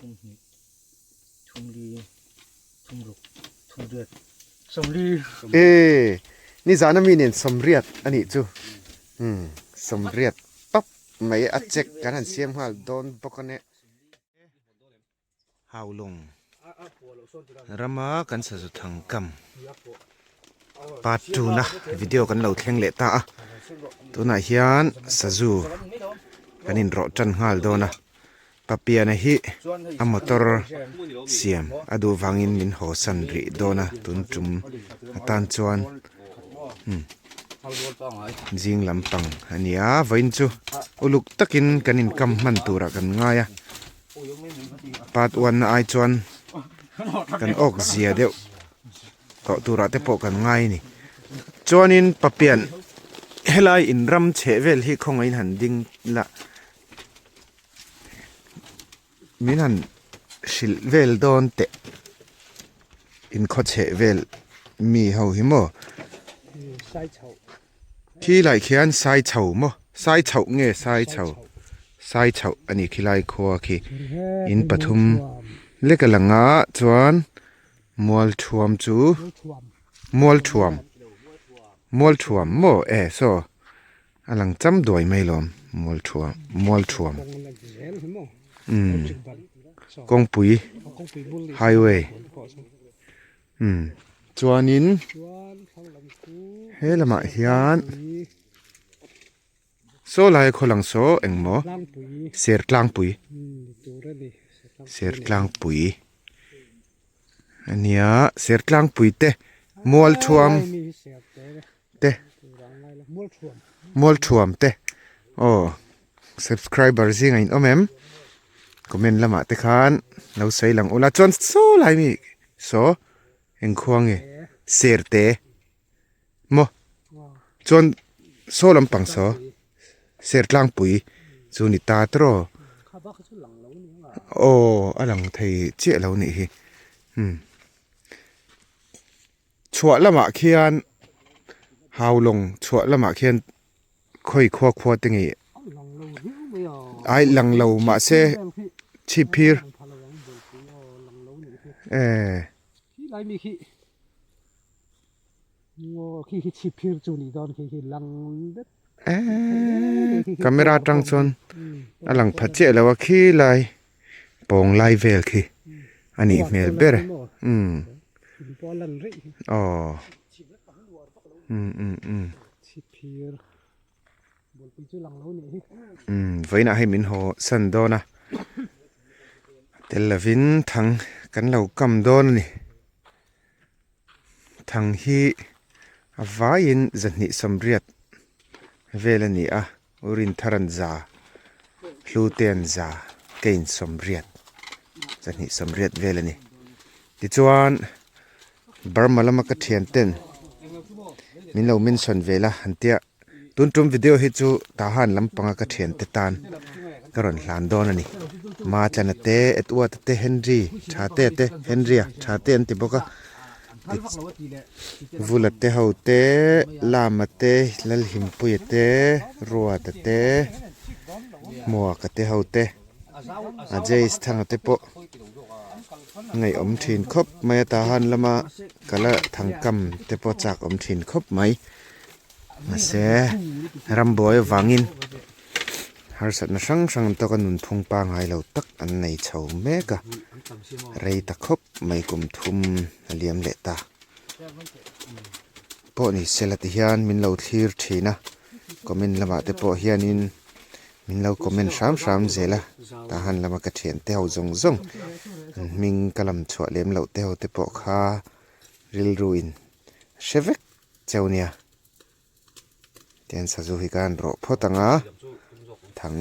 Thumhnih, thumli, thumruk, thumriat, sawmli. E, nizan ami nen sawmriat a nih chu. Umm, sawmriat pap mai a check kan han siam nghal dawn bawk a nia. Haulawng rama kan sazu thang kam part 2 na video kan lo thleng leh ta a tunah hian sazu kan inrawh tan nghal dawn a Papiana hi a motor siam a duh vangin min haw san rih dawn a tun tum atan chuan umm zing lampang a ni a vawiin chu uluk takin kan inkam hman turah kan ngai a. Part one na ai chuan kan awk zia deuh tawh turah te pawh kan ngai a ni. Chuanin papian helai in ram chheh vel hi khawngaihin han ding la min han hrilh vel dawn teh inkhaw chheh vel mi ho hi maw Khi lai khian sai chho maw sai chhoh nge sai chho sai chhoh a ni khilai khua khi in pathum lek a lang a chuan mual thuam chu mual thuam mual thuam maw e saw a lang cham duai mai lawm mual thuam mual thuam umm kawngpui highway. Umm chuanin he lamah hian saw lai khaw lang saw engmaw ser tlangpui ser tlangpui a nia ser tlangpui te mual thuam te mual thuam te aw subscriber zingah in awm em comment lamah te khan lo sawi lang ula chuan saw lai mi saw engkhua nge ser te maw chuan saw lampang saw ser tlangpui chu ni ta tawh aw a lang thei chiah lo nih hi umm. Chhuah lamah khian Haulawng chhuah lamah khian khawi khua khua te nge ai lang lo mahse chhip phir eh eh camera atang chuan a lang pha chiah lo a khilai. Pawng lai vel khi a nih hmel ber e umm aw umm umm umm umm vawiinah hei min haw san dawn a tel lovin thang kan lo kam dawn a ni thang hi a vaiin zahnih sawmriat vel a ni a. Urin tharan za, Hluten za, Kein sawmriat, zahnih sawmriat vel a ni. Tichuan Burma lama ka thian ten min lo mention vel a han tia tun tum video hi chu Tahan lampanga ka thian te tan ka rawn hlan dawn a ni. Matlana te, Edward-a te, Henry tha te te, Henry-a tha te an ti bawk a. Vula te ho te, Lama te, Lalhimpuia te, Ruata te, Hmuaka te ho te, a Jace Thanga te pawh ngaihawm thin khawp mai a Tahan lama kala thangkam te pawh chak awm thin khawp mai mahse rambuai avangin Harsatna hrang hrang an tawk a, nunphung pangngai lo tak an nei chho mek a, rei ta khawp mai kum thum a liam leh ta. Pawh ni sela ti hian min lo thlir thin a, comment lamah te pawh hianin min lo comment hram hram zel a, tahan lama ka thian te ho zawng zawng an hming ka lam chhuah lem loh te ho te pawh kha rilru in hre vek cheu nia. Tian sazu hi khan rawh phawt ang a, thang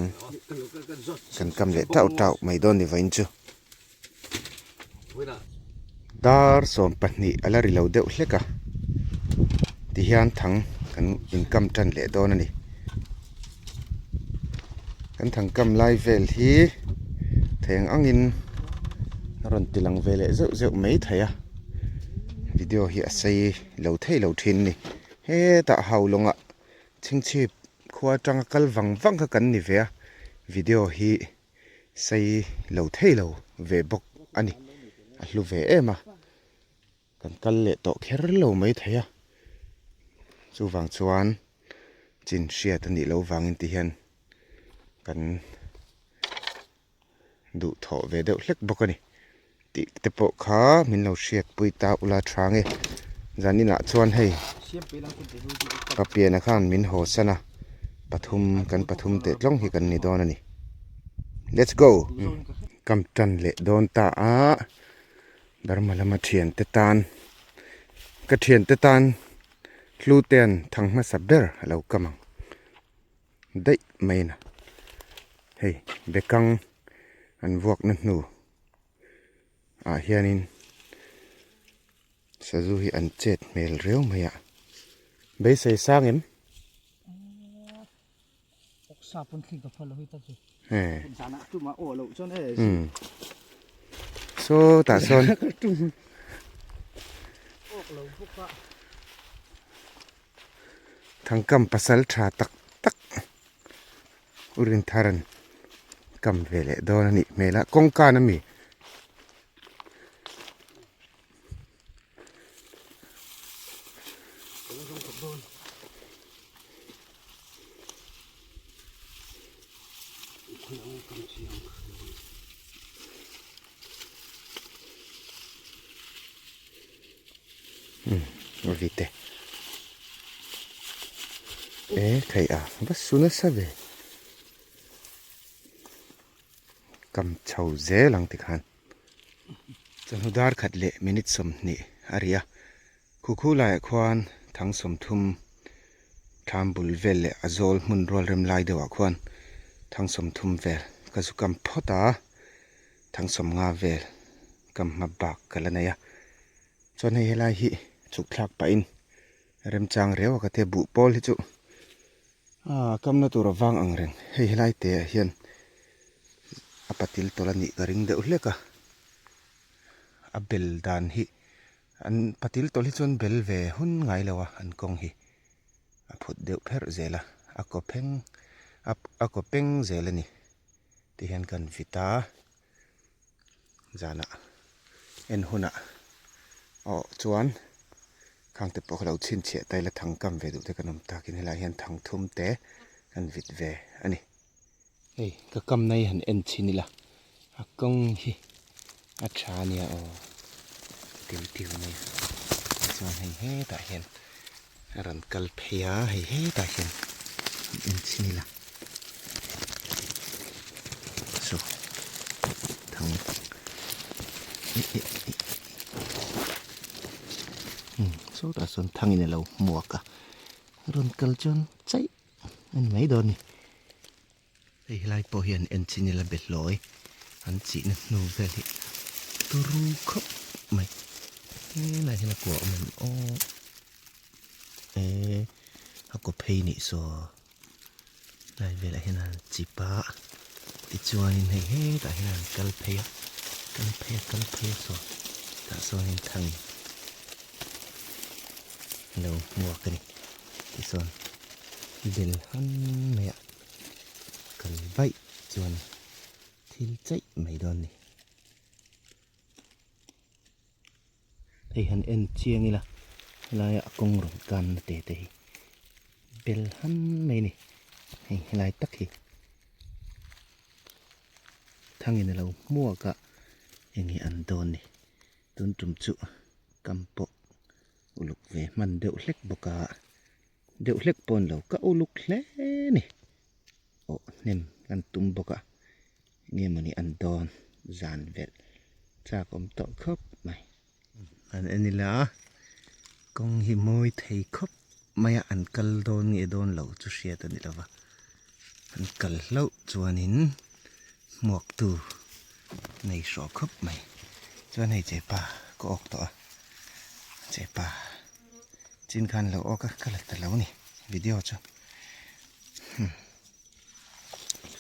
kan kam leh tauh tauh mai dawn ni vawiin chu. Dar 12 a la ri lo deuh hlek a, tihian thang kan inkam tan leh dawn a ni. Kan thang kam lai vel hi theng angin a rawn ti lang ve leh zeuh zeuh mai thei a, video hi a sei lo thei lo thin a ni. Hetah Haulawngah chhingchhip khua atanga kal vang vang kha kan ni ve a, video hi sei lo thei lo. ve bawk a ni. A hlu ve em a, kan kal leh tawh kher lo mai thei a. Chuvang chuan chin hriat a nih loh vangin ti hian kan duh thawh ve deuh hlek bawk a ni tih te pawh kha min lo hriat pui ta ula tha nge zaninah chuan hei papiana khan min haw san a pathum kan pathum teh tlawng hi kan ni dawn a ni let's go kam tan leh dawn ta a Burma lama thiante tan ka thiante tan hlu te an thang hmasa ber a lo kam ang. daih mai a hei bekang an vuakna hnu ah hianin sazu hi an chet hmel riau mai a beisei sang em saw tah sawn Thangkam pasal tha tak tak u Rinthara'n kam ve leh dawn a nih hmel a, kawngkan a mi. Vite e thei a va su nasa ve kam chho zel ang tikhan chawhnu dar khat leh minute 20 a ri a khukhu laiah khuan thang 30 thlam bul vel leh a zawl hmun rual rem lai deuhah khuan thang 30 vel ka zu kam phawt a thang 50 vel kam hma bak ka la nei a. Chuan hei helai hi chhuk thlak pahin remchang riau a ka tia buh pawl hi chu ah kamna tur a vang ang reng hei helai te ah hian a patil tawlh a nih ka ring deuh hlek a a bel dan hi an patil tawlh hi chuan bel ve hun ngai lo a an kawng hi a phut deuh pherh zel a a kaw pheng a kaw peng zel a ni ti hian kan vit a. Zanah en hunah aw chuan khang te pawh ka lo chhinchhiah ta ila thang kam ve duh te kan awm takin helaiah hian thang thum te kan vit ve a ni. Hei ka kam na hi han en chhin ila a kawng hi a tha a nia aw tiu tiu mai a chuan hei hetah hian a rawn kal phei a hei hetah hian han en chhin ila saw thang eh eh eh umm sawtah sawn thangin a lo hmuak a rawn kal chuan chaih a ni mai dawn a ni. Hei helai pawh hian en chin ila be hlawi an chihna hnu vel hi turu khawp mai helai hian a kua awm em aw eh a kaw phei nih saw lai velah hian an chip a tichuanin hei hetah hian an kal phei a kal phei a kal phei a saw tah sawnin thang lo hmuak a ni tichuan bel han mai ah. Kal vaih chuan thil chaih mai dawn ni. Hei han en chiang ila helaia a kawng rawn kan na te te hi bel han mai ni. Hei helai tak hi thangin a lo hmuak a enge an dawn ni. Tun tum chu kam pawh uluk ve hman deuh hlek bawk a. Deuh hlek pawn lo ka uluk hle ni. Aw hnem kan tum bawk a enge mawni an dawn zan velh chak awm tawh khawp mai. An en ila kawng hi mawi thei khawp mai a an kal dawn nge dawn lo chu hriat a ni lo va an kal hlauh chuanin hmuak tu nei hrawh khawp mai chuan hei chepa ka awk tawh a chepa. Chin khan lo awk a ka la ta lo ni video chu hmm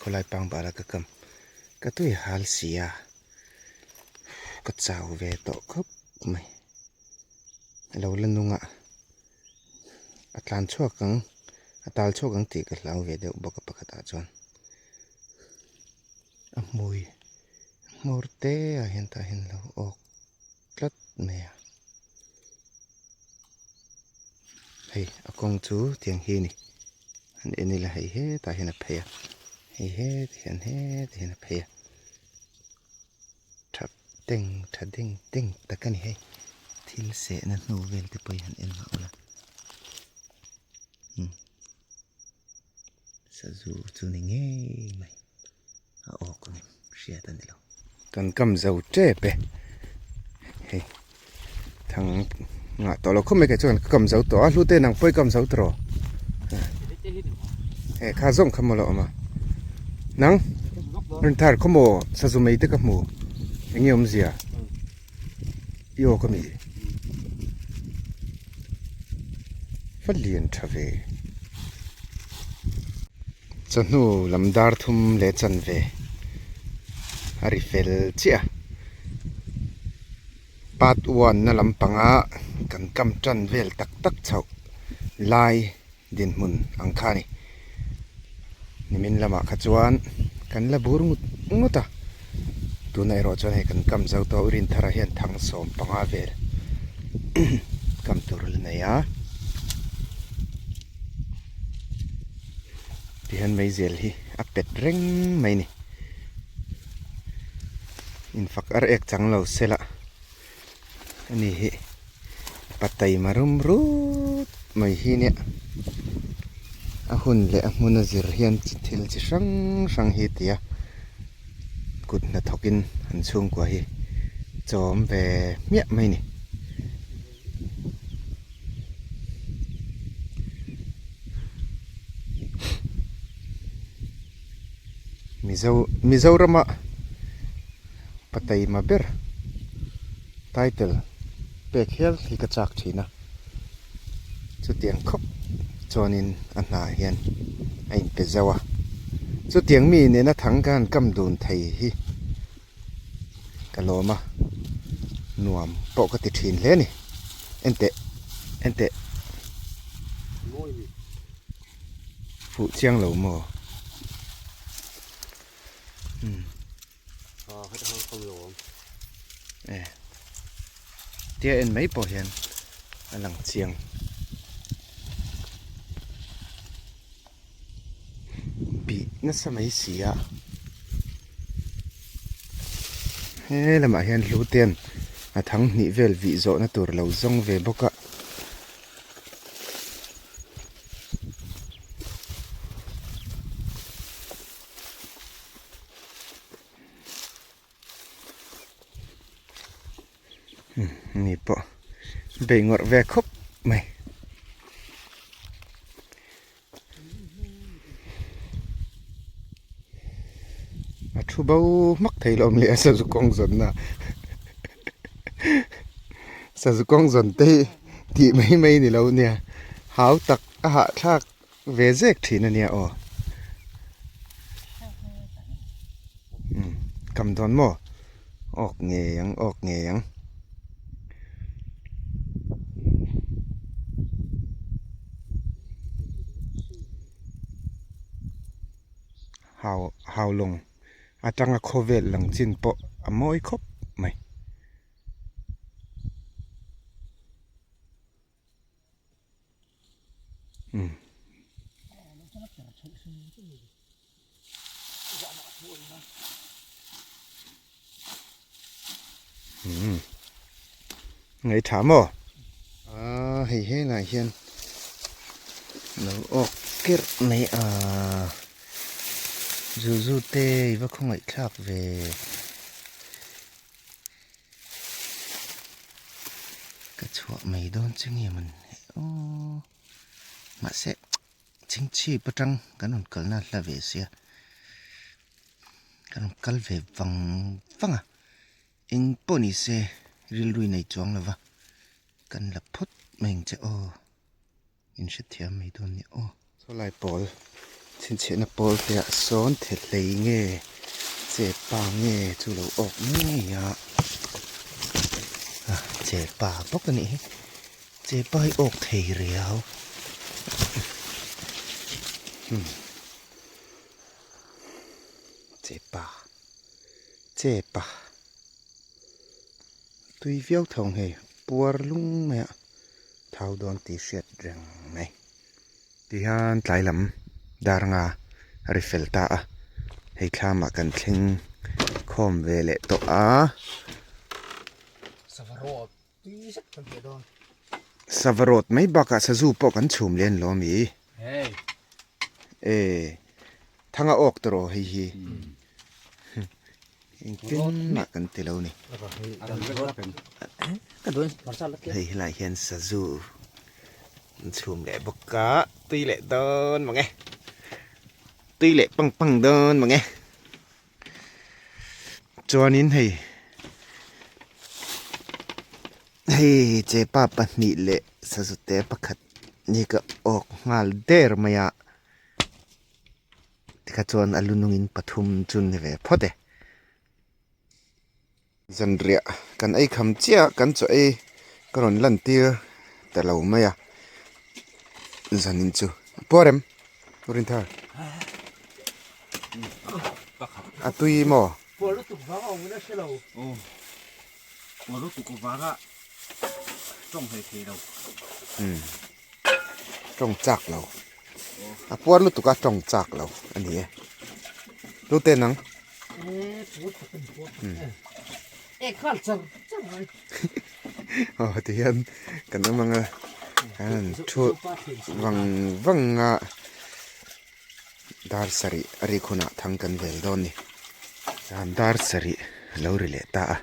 khawlai pang bala ka kam ka tui hal si a ka chau ve tawh khawp mai lo la nung a a tlan chhuak ang a tal chhuak ang tih ka hlau ve deuh bawk a pakhatah chuan a hmui. Hmawr te ah hian tah hian lo awk tlat mai a. Hei a kawng chu tiang hi a ni. An en ila hei hetah hian a phei a, hei hetah hian hetah hian a phei a. Tha teng tha deng deng tak a ni hei. Thil sehna hnu vel te pawh hi han en mah ula. Umm sazu chu ni ngei mai. A awk a ngem hriat a ni lo. Kan kam zo tep e. Hei thang ngah tawh lo khawp mai kei chuan ka kam zo tawh a hlute nang pawh i kam zo tawh rawh. He kha zawng kha maw lo awm a. Nang rawn thar khaw maw sazu mai te ka hmu eng nge awmzia i aw ka mi va lian tha ve. Chawhnu lam dar thum leh chanve a ri fel chiah a, part one na lampanga kan kam tan vel tak tak chhoh lai dinhmun ang kha a ni. Nimin lamah kha chuan kan la bur ngut ngut a, tunah erawh chuan hei kan kam zo tawh Rinthara hian thang 15 vel kam tur a la nei a. Tihian meizel hi a pet reng mai ni. Infak ar ek chang lo sela a ni hi pataima rum rut mai hi nia. A hun leh a hmun a zir hian thil chi hrang hrang hi tia kut hnathawkin an chhungkua hi chawm ve hmiah mai ni. Mizo Mizorama Pataima ber title pek hial hi ka chak thin a chutiang khawp chuanin a hna hian a inpe zo a chutiang mi nena thang ka han kam dun thei hi. Ka lawm a, nuam pawh ka ti thin hle a ni. Enteh, enteh. Fuh chiang lo maw? Umm. E. Tia en mai pawh hian a lang chiang. Bih nasa mai si a he lamah hian hluten a thang hnih vel vih zawhna tur lo zawng ve bawk a. Ni pawh bei ngawrh ve khawp mai. A thu bo hmak thei lo awm leh a sazu kawng zawnna sazu kawng zawn te hi tih mai mai ni lo nia hau tak a hahthlak ve zek thin a nia aw. Umm kam dawn maw awk ngei ang awk ngei ang. Hau hau lawng atanga khawvel lang chin pawh a mawi khawp mai. Umm. Umm. Ngai tha maw? Ah hei helai hian lo awk kerh mai a Zuzu te i va khawngaih thlak ve. Ka chhuah mai dawn che nge mawn aw mahse chingchhip atang kan rawn kalna a hla ve sia kan rawn kal ve vang vang a eng pawh ni se rilru i nei chuang lo va kan la phawt mai ang che aw. In hrethiam mai dawn nia aw. Sawlai pawl chhinchhiahna pawl te ah sawn thehlei nge che pa nge chu lo awk ngei a che pa bawk a nih hi che pa hi awk thei riau umm che pa. Chepa tui viau tho ang hei puar lung mai a thau dawn tih hriat reng mai. Tihian tlai lam dar nga a ri fel ta a, hei thlamah kan thleng khawm ve leh tawh a. Sava rawt mai bakah sazu pawh kan chhum leh lo ami? E thanga awk tawh rawh hei hi engtin mah kan ti lo ni. Hei helai hian sazu an chhum leh bawk a tui leh dawn mang e tui leh pang pang dawn mang e. Chuanin hei hei chepa pahnih leh sazute pakhat ni ka awk nghal der mai a tikha chuan a lu nungin pathum chu ni ve phawt e. Zanriah kan ei kham chiah kan chaw ei ka rawn lan tir ta lo mai a zanin chu puar em Rinthar a tui maw tawng chak lo a puar lutuk a tawng chak lo a ni e tute nang. Aw ti hian kan awm ang a an thu vang vang a dar sarih a rik hunah thang kan vel dawn a ni chuan dar sarih a lo ri leh ta a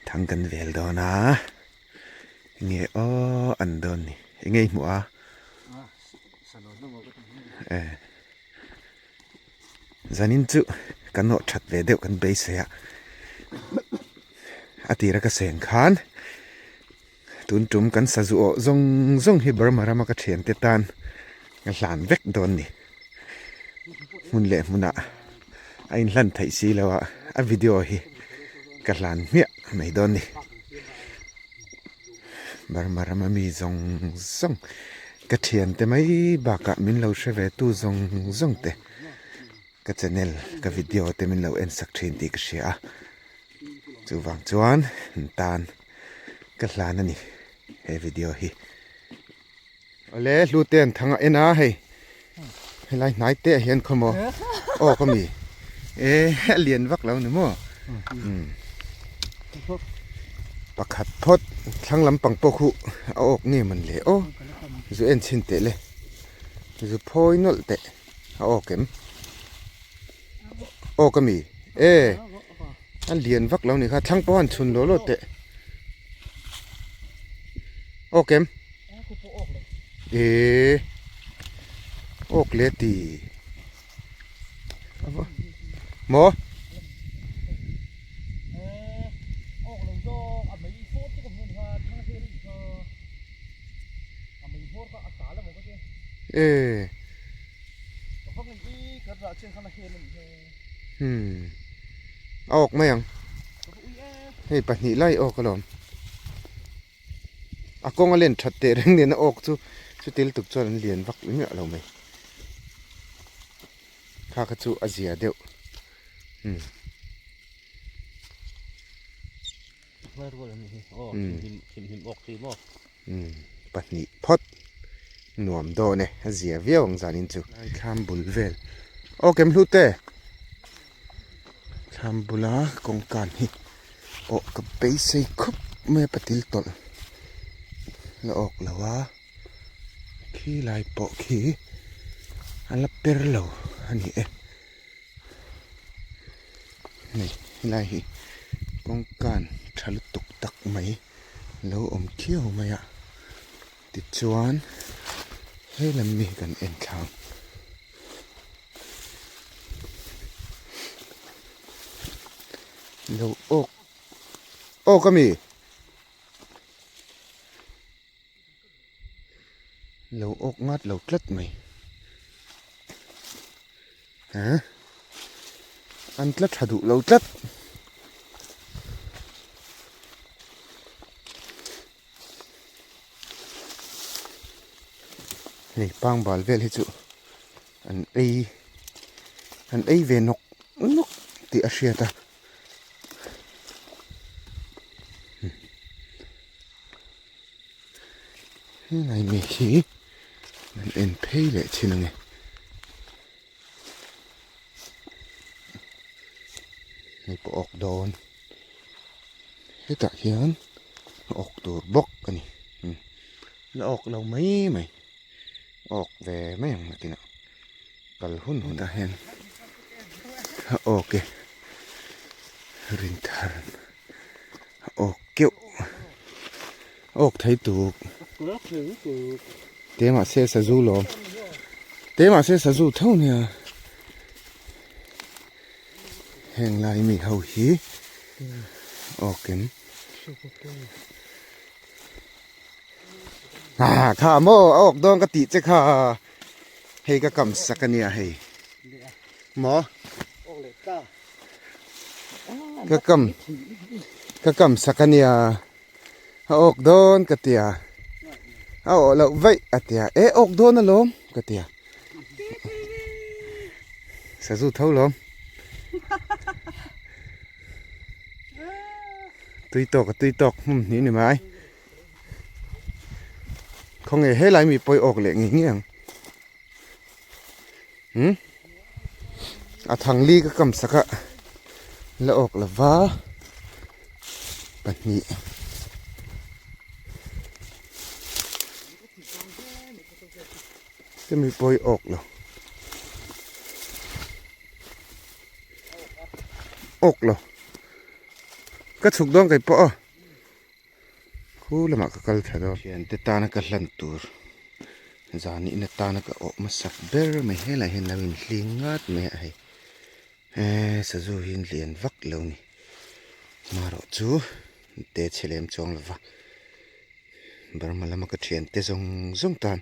thang kan vel dawn a enge aw an dawn ni enge i hmuh a e. Zanin chu kan nawh that ve deuh kan beisei a, a tira ka seng khan tun tum kan sazu awh zawng zawng hi Burma rama ka thiante tan ka hlan vek dawn ni. Hmun leh hmunah a inhlan theih si lo a, a video hi ka hlan hmiah mai dawn ni. Burma rama mi zawng zawng ka thiante mai bakah min lo hre ve tu zawng zawng te ka channel ka video te min lo en sak thin tih ka hria a chuvang chuan an tan ka hlan a ni he video hi awle hlu te an thang a en a hei helai hnai te ah hian khawmaw aw ka mi e a lian vak lo ni maw umm pakhat phawt thlang lampang pawh khu a awk nge man le aw zu en chhin teh le zu phawi nawlh teh a awk em awk a mi e a lian vak lo ni kha thlang pawh a han chhun law law teh awk em. Eee awk leh ti maw eee hmm a awk mai ang hei pahnih lai awk alawm. A kawng a len that teh reng nen a awk chu chuti lutuk chuan an lian vak miah lo mai kha kha chu a zia deuh umm umm pahnih phawt nuam dawn e a zia viau ang zanin chu thlam bul vel aw kem hlu te thlam bula kawngkan hi. Aw ka beisei khawp mai a patil tawlh la awk lo a khi lai pawh khi a la per lo a ni e hei helai hi kawngkan tha lutuk tak mai lo awm khiau mai a tichuan helam mi kan en thlang. Lo awk awk a mi lo awk ngat lo tlat mai ha an tla tha duh lo tlat. Hei pangbal vel hi chu an ei an ei ve nawk nawk tih a hriat a. Helai mi hi an en phei leh thin ange. Hei pawh awk dawn hetah hian awk tur bawk a ni la awk lo mai mai awk ve mai ang nakinah kal hun hunah hian a awk e rinthar a awk keuh awk thei tuk te mahse sazu lawm te mahse sazu tho nia heng lai mi ho hi awk em ah kha maw a awk dawn ka tih che kha hei ka kam sak ania hei maw ka kam ka kam sak ania a awk dawn ka tia a awh loh vaih a tia e awk dawn alawm ka tia sazu tho lawm tui tawk a tui tawk hmun hnih ni mai khawnge helai mi pawi awk leh ngei ngei ang Hmm? A thang li ka kam sak a la awk lova pahnih chumi pawh hi awk lo awk lo ka chhuk dawn kei pawh aw. Khu lamah ka kal thla dawn. Thiante tana ka hlan tur zanihna tana ka awh hmasak ber mai helaiah hian lo inhling ngat mai a hei eee sazu hi lian vak lo ni marawh chu te chhe lem chuang lova Burma lama ka thiante zawng zawng tan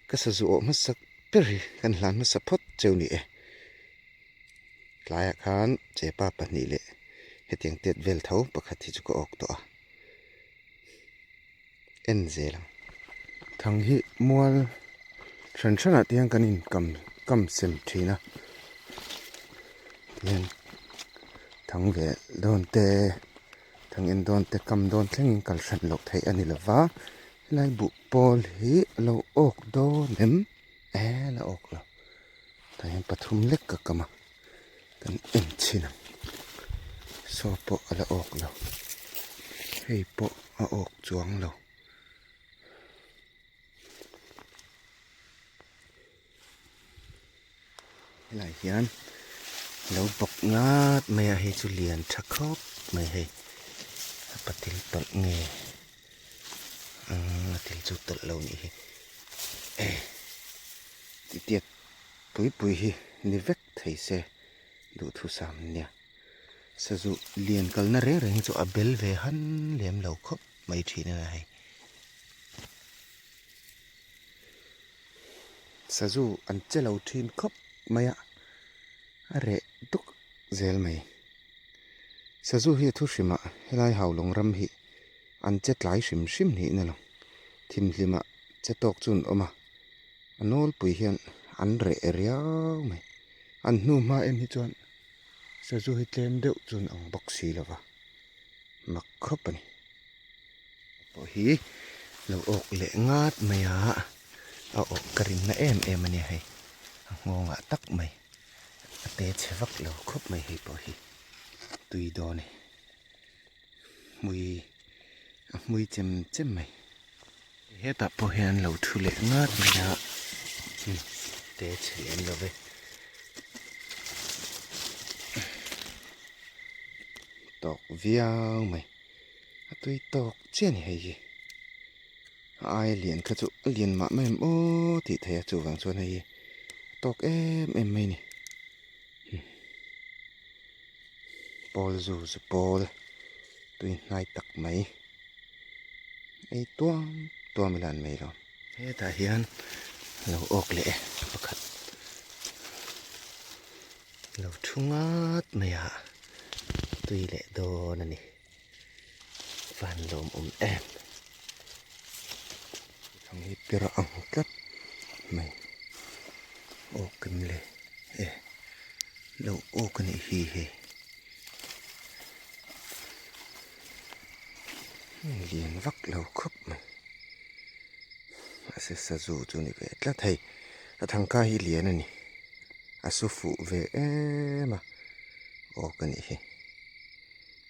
ka sazu awh hmasak ber hi kan hlan hmasa phawt cheu ni e. Tlaiah khan chepa pahnih leh hetiang tet vel tho pakhat hi chu ka awk tawh a, en zel ang. Thang hi mual hran hranah te hian kan in kam kam sem thin a, tihian thang ve dawn te thang en dawn te kam dawn thlengin kal hran loh theih a ni lova, helai buh pawl hi a lo awk dawn em? E la awk lo. Tah hian pathum lek ka kam a kan en chhin ang saw pawh a la awk lo hei pawh a awk chuang lo. Helai hian lo bawk ngat mai a hei chu lian tha khawp mai hei a patil tawlh nge a til chu tawlh lo nih hi e. Titiat pui pui hi ni vek thei se duhthusam nia. Sazu lian kalna reng reng hi chu a bel ve han lem lo khawp mai thin a hei. Sazu an che lo thin khawp mai a, a reh duk zel mai. Sazu hi a thu hrim a, helai Haulawng ram hi an che tlai hrim hrim niin a lang. Thimhlimah che tawk chu an awm a. A nawlpui hian an reh riau mai. An hnu hma em hi chuan sazu hi tlem deuh chuan ang bawk si lo va, mak khawp a ni. Pawh hi lo awk leh ngat mai a, a awk ka rinna em em a nia hei, a nghawngah tak mai a te chhe vak lo khawp mai hei pawh hi tui dawn e. Hmui a hmui chem chem mai. Hetah pawh hian an lo thu leh ngat mai a, te chhe lem lo ve. Tawk viau mai, a tui tawk chiah a ni hei hi. A aia lian kha chu a lian mah mai em aw tih theih a chuvang chuan hei hi a tawk em em mai a ni. Pawl zu zu pawl tui hnai tak mai ei tuam tuam ila an mai lo. Hetah hian lo awk leh e pakhat lo thu ngat mai a tui leh dawn a ni van lawmawm em. Thang hi pir ang tlat mai awk em le e. Lo awk a nih hi hei. Lian vak lo khawp mai. Mahse sazu chu ni ve tlat hei a thangka hi lian a ni a su fuh ve em a aw ka nih hi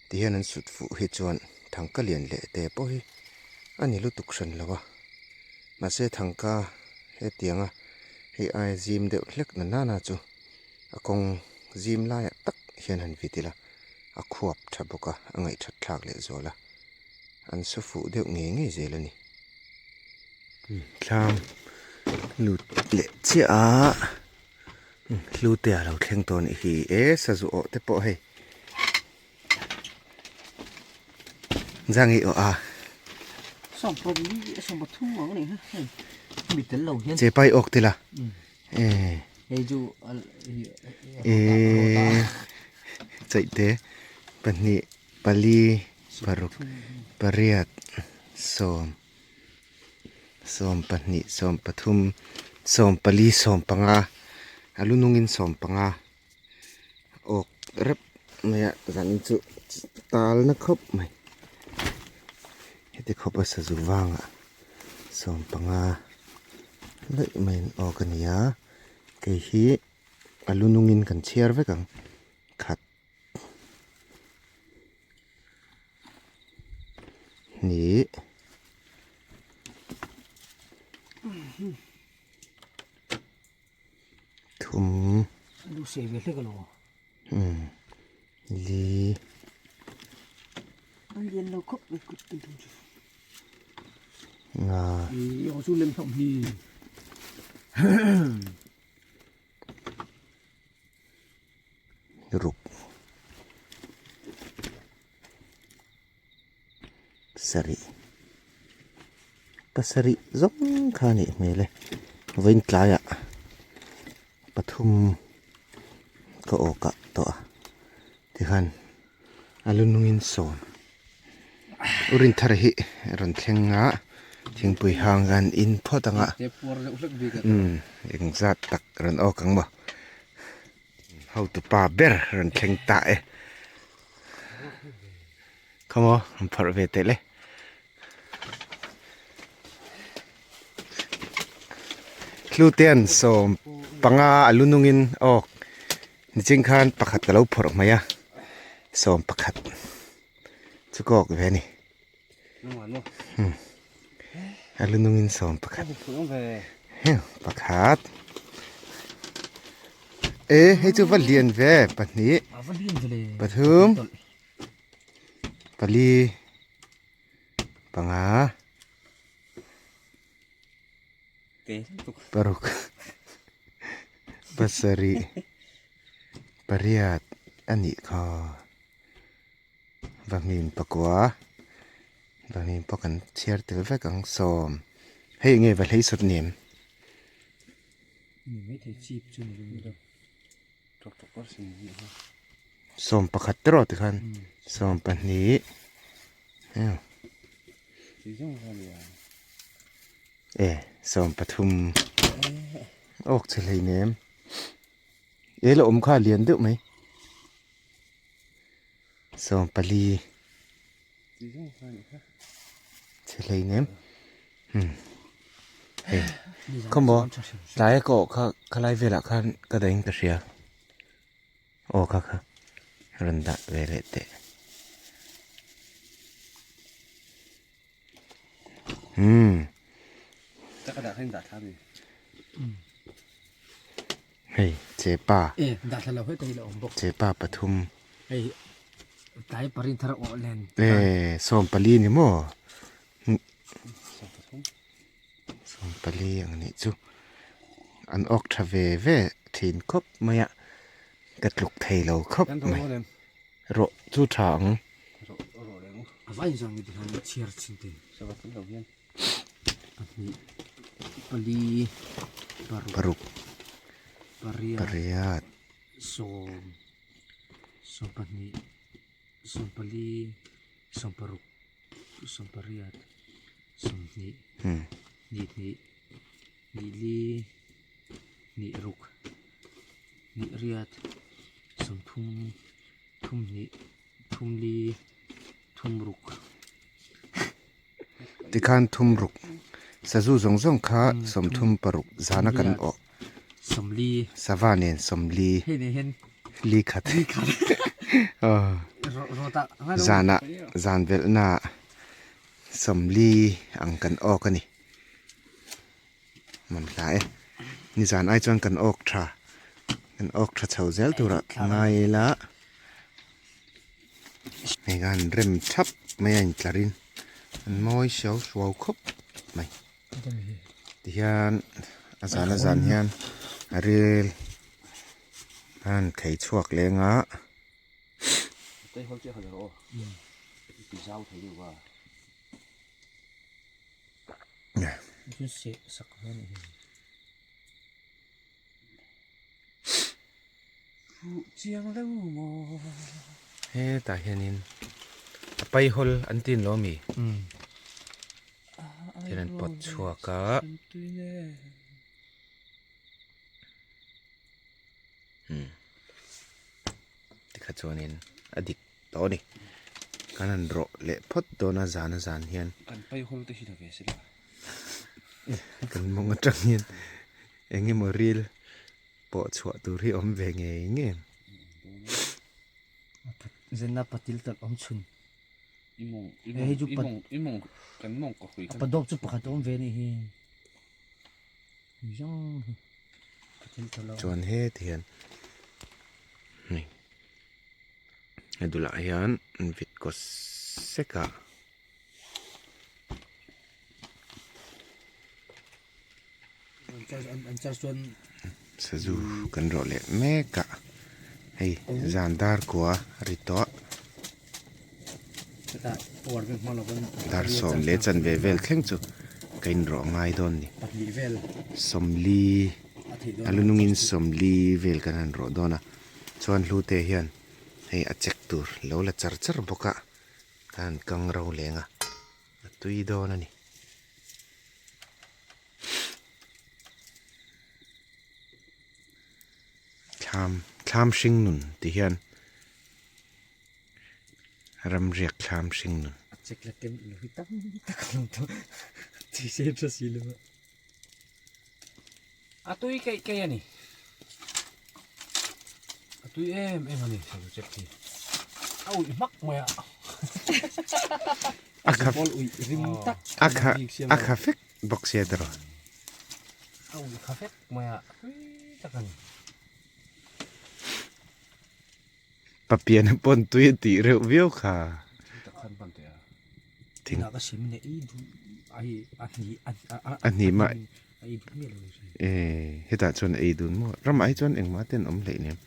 tihian an sut fuh hi chuan thangka lian leh te pawh hi a ni lutuk hran lo a mahse thangka hetianga hei aia zim deuh hlek na nana chu a kawng zim laiah tak hian han vit ila a khuap tha bawk a a ngaihthat thlak leh zual a. An su fuh deuh ngei ngei zel a ni. Thlam lut leh chiah a hlute a lo thleng tawh a nih hi e sazu awh te pawh hei zangi awh a che pai awk tila e e chaihte pahnih pali paruk pariat sawm sawm pahnih sawm pathum sawm pali sawm panga a lu nungin sawm panga awk rep mai a zanin chu tal na khawp mai heti khawp a sazu vangah sawm panga daih maiin awk a ni a kei hi a lu nungin kan chhiar vek ang khat. Hnih thum li nga. Ruk sarih pasarih zawng kha a nih hmel e vawiin tlaiah pathum ka aw kah tawh a tikhan a lu nungin sawm u rinthar hi rawn thleng a thingpui hang an in phawt ang a umm engzat tak rawn awk ang maw. Hotupa ber rawn thleng ta e. Khawmaw an phawrh ve teh le. Hlutian sawm panga a lu nungin awk niching khan pakhat ka lo phawrh mai a sawm pakhat chu ka awk ve a ni. A lu nungin sawm pakhat pakhat e hei chu va lian ve pahnih pathum pali panga paruk pasarih pariat a nih kha. Vahmim pakua vahmim pawh kan chhiar tel vek ang sawm hei enge va hlei sawt ni em sawm pakhat te rawh tikhan sawm pahnih e sawm pathum awk che hlei nem e la awm kha a lian deuh mai. Sawm pali chhe hlei nem hmm hei khawmaw tlai a ka awh kha khalai velah khan ka dahin ka hria aw kha kha rawn dah ve leh teh hmm hei chepa chepa pathum e sawm pali ni maw sawm pali ang nih chu an awk tha ve ve thin khawp mai a ka tluk thei lo khawp mai. Rawh chu tha ang. Paruk pariat Tikhan thum ruk. Sazu zawng zawng kha 36 zana kan awh. 40. Sava nen 40. Hei nen hian li khat. Li khat. Zana zan velhna 40 ang kan awk a ni. Man hla e. Nizan ai chuan kan awk tha. Kan awk tha chho zel turah ngai ila. Hei khan rem thap mai a intlarin an mawi hriau hruau khawp mai. Tihian a zan a zan hian a ril a han thei chhuak leng a. Hetah hianin a paihawl an tin lo ami? Thil an pawt chhuak a. Tikha chuanin a dik tawh a ni. Kan han rawh leh phawt dawn a zan a zan hian. Kan paihawl te hi la ve sela. Kan mawng atang hian eng emaw ril pawh chhuah tur hi awm ve ngei ngei ang. Zenna patil tak awm chhun. Hei chu pat a padawp chu pakhat a awm ve anih hi. Chuan heti hian hei a dulah hian an vit kaw sek a. Sazu kan rawh leh mek a hei zan dar kua a ri tawh dar sawm leh chanve vel thleng chu ka inrawh ngai dawn a ni sawmli a lu nungin sawmli vel kan han rawh dawn a chuan hlute hian hei a check tur lo la char char bawk a ka han kang ro leng a a tui dawn a ni. Thlam thlam hring nun tih hian ramriak thlam hring nun. A chek la tem lo hi tam tak a lo tawh tih se tha si lo a. A tui keih keih a ni. A tui em em a ni sazu chek hi. A uih hmak mai a. A kha a kha a kha fek bawk sia tiraw. A uih kha fek mai a tui tak a ni. Papiana pawn tui a tih reuh viau kha. Thing a hnim a hetah chuan ei dun maw ramah hi chuan engmah te an awm hleih nen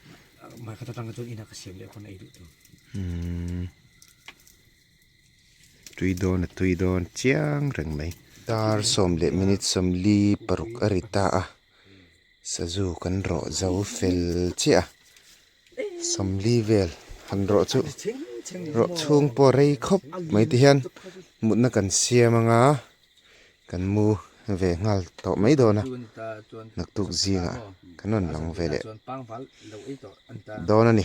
tui dawn a tui dawn chiang reng mai dar sawm leh minute sawmli paruk a ri ta a sazu kan rawh zo fel chiah a. Sawmli vel han rawh chu rawh chhung pawh rei khawp mai ti hian mutna kan siam anga kan mu ve nghal tawh mai dawn a naktuk zingah kan rawn lang ve leh dawn a ni.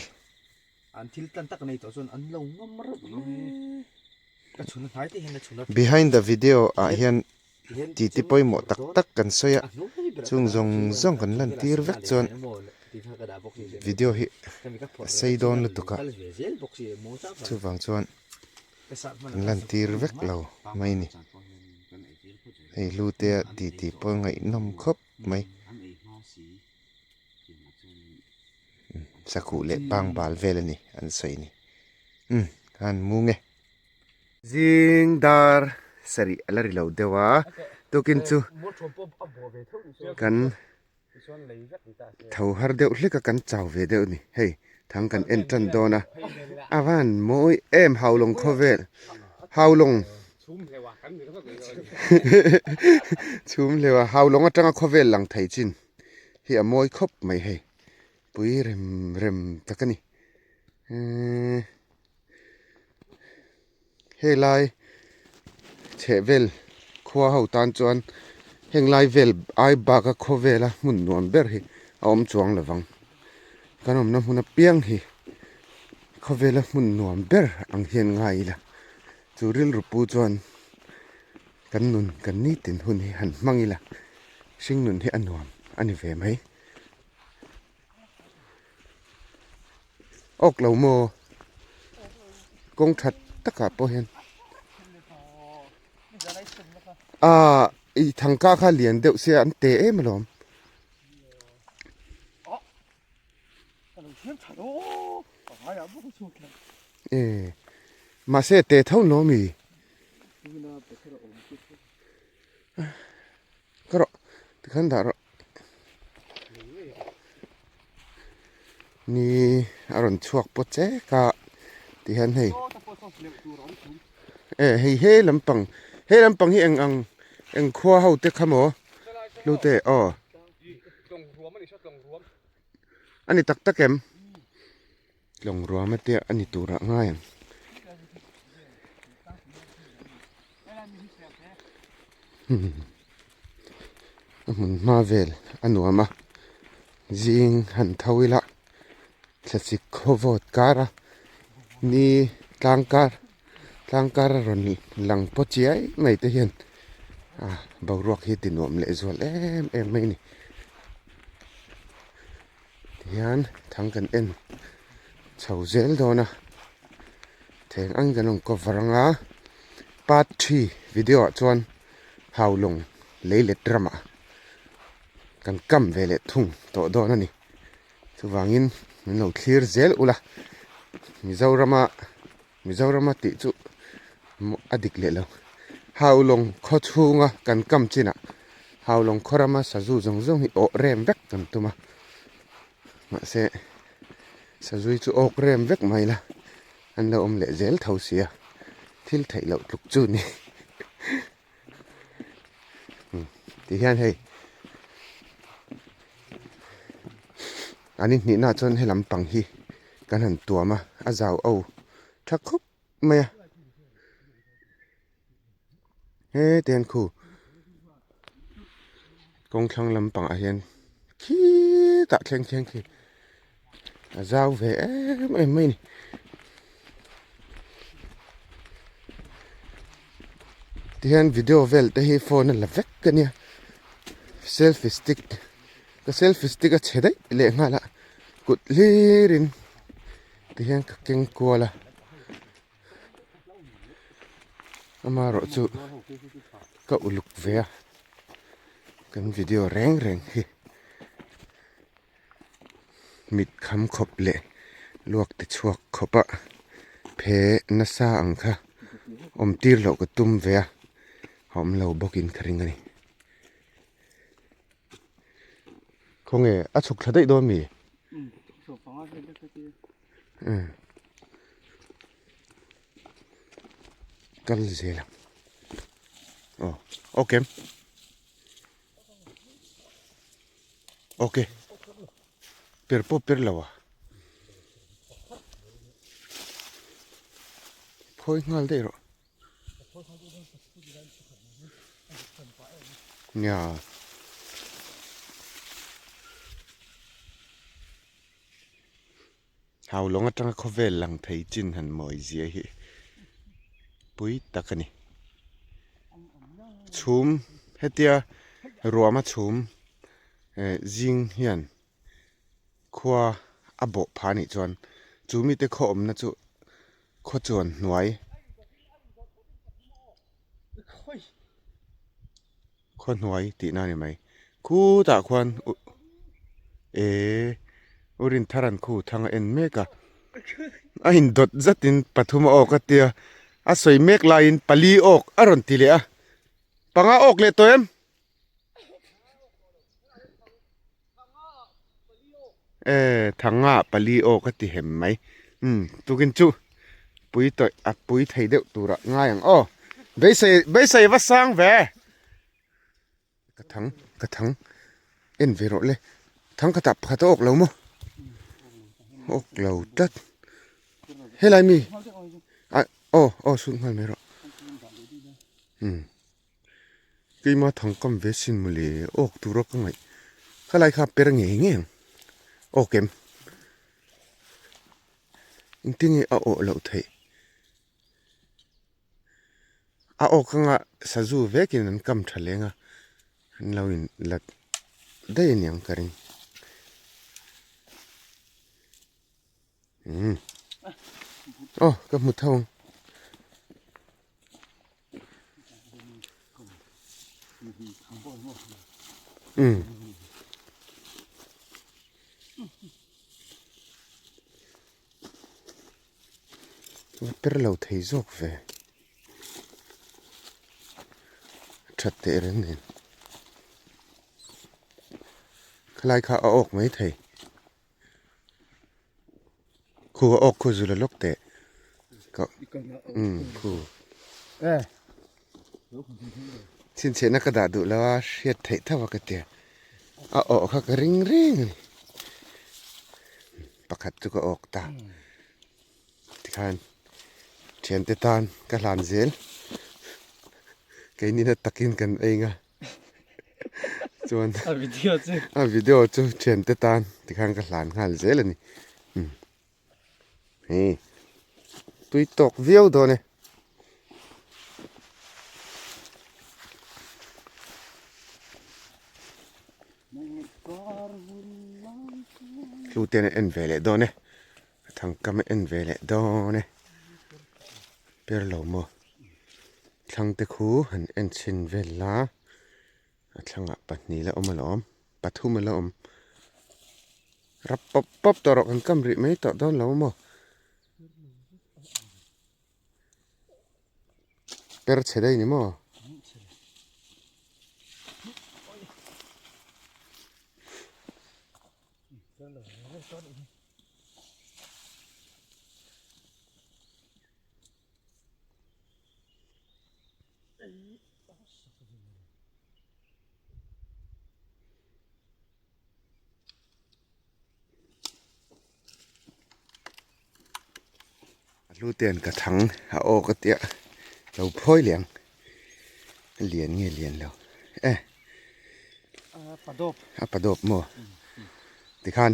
Behind the video ah hian titi pawimawh tak tak kan sawi a chung zawng zawng kan lan tir vek chuan video hi a sei dawn lutuk a chuvang chuan kan lan tir vek lo mai a ni hei lu te a titi pawh ngaihnawm khawp mai sakhuh leh pangbal vel a ni an sawi ni umm khan mu nge. Zing dar sarih a la ri lo deuh a, tukin chu kan tho har deuh hlek a kan chau ve deuh a ni. Hei thang kan en tan dawn a, a van mawi em Haulawng khawvel Haulawng chhum hleuh a Haulawng atanga khawvel lang thei chin hi a mawi khawp mai hei pui rem rem tak a ni. Helai chhehvel khua ho tan chuan heng lai vel ai baka khawvela hmun nuam ber hi a awm chuang lo vang. Kan awmna hmun apiang hi khawvela hmun nuam ber ang hian ngai ila chu rilru pu chuan. Kan nun kan nitin hun hi han hmang ila hring nun hi a nuam a ni ve mai. Awk lo maw? Kawng that takah pawh hian ah i thangka kha lian deuh sia an te em alawm. E mahse te tho lo mi ka rawh tikhan dah rawh ni a rawn chhuak pawt chek a tihian hei e hei he lampang he lampang hi eng ang eng khua ho te kha maw hlute aw. A ni tak tak em? Tlawng ruam a tia a ni turah ngai ang. A hmun hma vel a nuam a, zing han tho ila thlachik khaw vawt kar a, ni tlang kar tlang kar a rawn lang paw chiai mai te hian ah boruak hi ti nuam leh zual em em mai a ni. Tihian thang kan en chho zel dawn a, theng ang kan rawn cover anga part three video ah chuan Haulawng leilet ramah kan kam ve leh thung tawh dawn a ni. Chuvangin min lo thlir zel ula Mizorama Mizorama tih chu a dik leh lo. Haulawng khaw chhunga kan kam chinah Haulawng khaw rama sazu zawng zawng hi awh rem vek kan tum a, mahse sazui chu awk rem vek mai la an lo awm leh zel tho sia thil theih loh tluk chu ni. Ti hian hei an inhnihna ah chuan he lampang hi kan han tuam a a zau au tha khawp mai a heti hian khu kawng thlang lampang ah hian khitah thleng thleng khi a zau ve em em mai a ni. Tihian video vel te hi phone a la vek a nia selfie stick ka selfie stick a chhe daih leh nghal a kut hlir in tihian ka keng kual a amaherawh chu ka uluk ve a kan video reng reng hi. Mit kham khawp leh luak ti chhuak khawp a phe nasa ang kha awm tir loh ka tum ve a, a awm lo bawkin ka ring a ni. Khawnge a chhuk thla daih dawn mi? Kal zel ang. Aw okay. Ok per pawh per lo a phawi nghal daih rawh nia Haulawng atanga khawvel lang thei chin han mawi zia hi pui tak a ni. Chhum hetia ruahma chhum eh zing hian khua a bawh phah anih chuan chu mite khaw awmna chu khaw chuan hnuai Khaw hnuai tihna a ni mai. Khutah khuan eh u Rintharan khu thang a en mek a. A indawt zatin pathum a awk a tia. A sawi mek laiin pali awk a rawn ti leh a. Panga awk leh tawh em? Eh thanga pali awk a ti hem mai. Umm tukin chu pui tawih a pui thei deuh turah ngai ang aw. Beisei beisei va sang ve. Ka thang ka thang en ve rawh le. Thang khatah pakhat a awk lo maw? Awk lo tlat. Helai mi ah aw aw sut nghal mai rawh. Umm. Keima thang kam ve sin mawle awk tura ka ngaih khalai kha per ngei ngei ang awk em engtin nge a awh loh theih. A awk anga sazu vekin an kam tha leng a, an lo in la daih a niang ka ring. Umm aw ka hmu tho ang. Umm. Va per lo thei zawk ve. That teh reng nen. Khalai kha a awk mai thei. Khu a awk khu zula lawk teh. Ka umm khu. Chhinchhiahna ka dah duh lo a hriat theih tho a ka tia. A awh kha ka ring reng a ni. Pakhat chu ka awk ta. Tikhan thiante tan ka hlan zel. Keini na takin kan ei nga. Chuan a video chu a video chu thiante tan tikhan ka hlan nghal zel a ni. Hei tui tawk viau dawn e. Hluten a en ve leh dawn e thangkam a en ve leh dawn e per lo maw thlangte khu han en chhin vel la a thlangah pahnih la awm alawm pathum a la awm rap pawp pawp tawh rawh kan kam rih mai tawh dawn lo maw. Per chhe daih ni maw? A hlu ten ka thang a aw ka tia lo phawi leh ang a lian nge lian lo e a pa dawp maw tikhan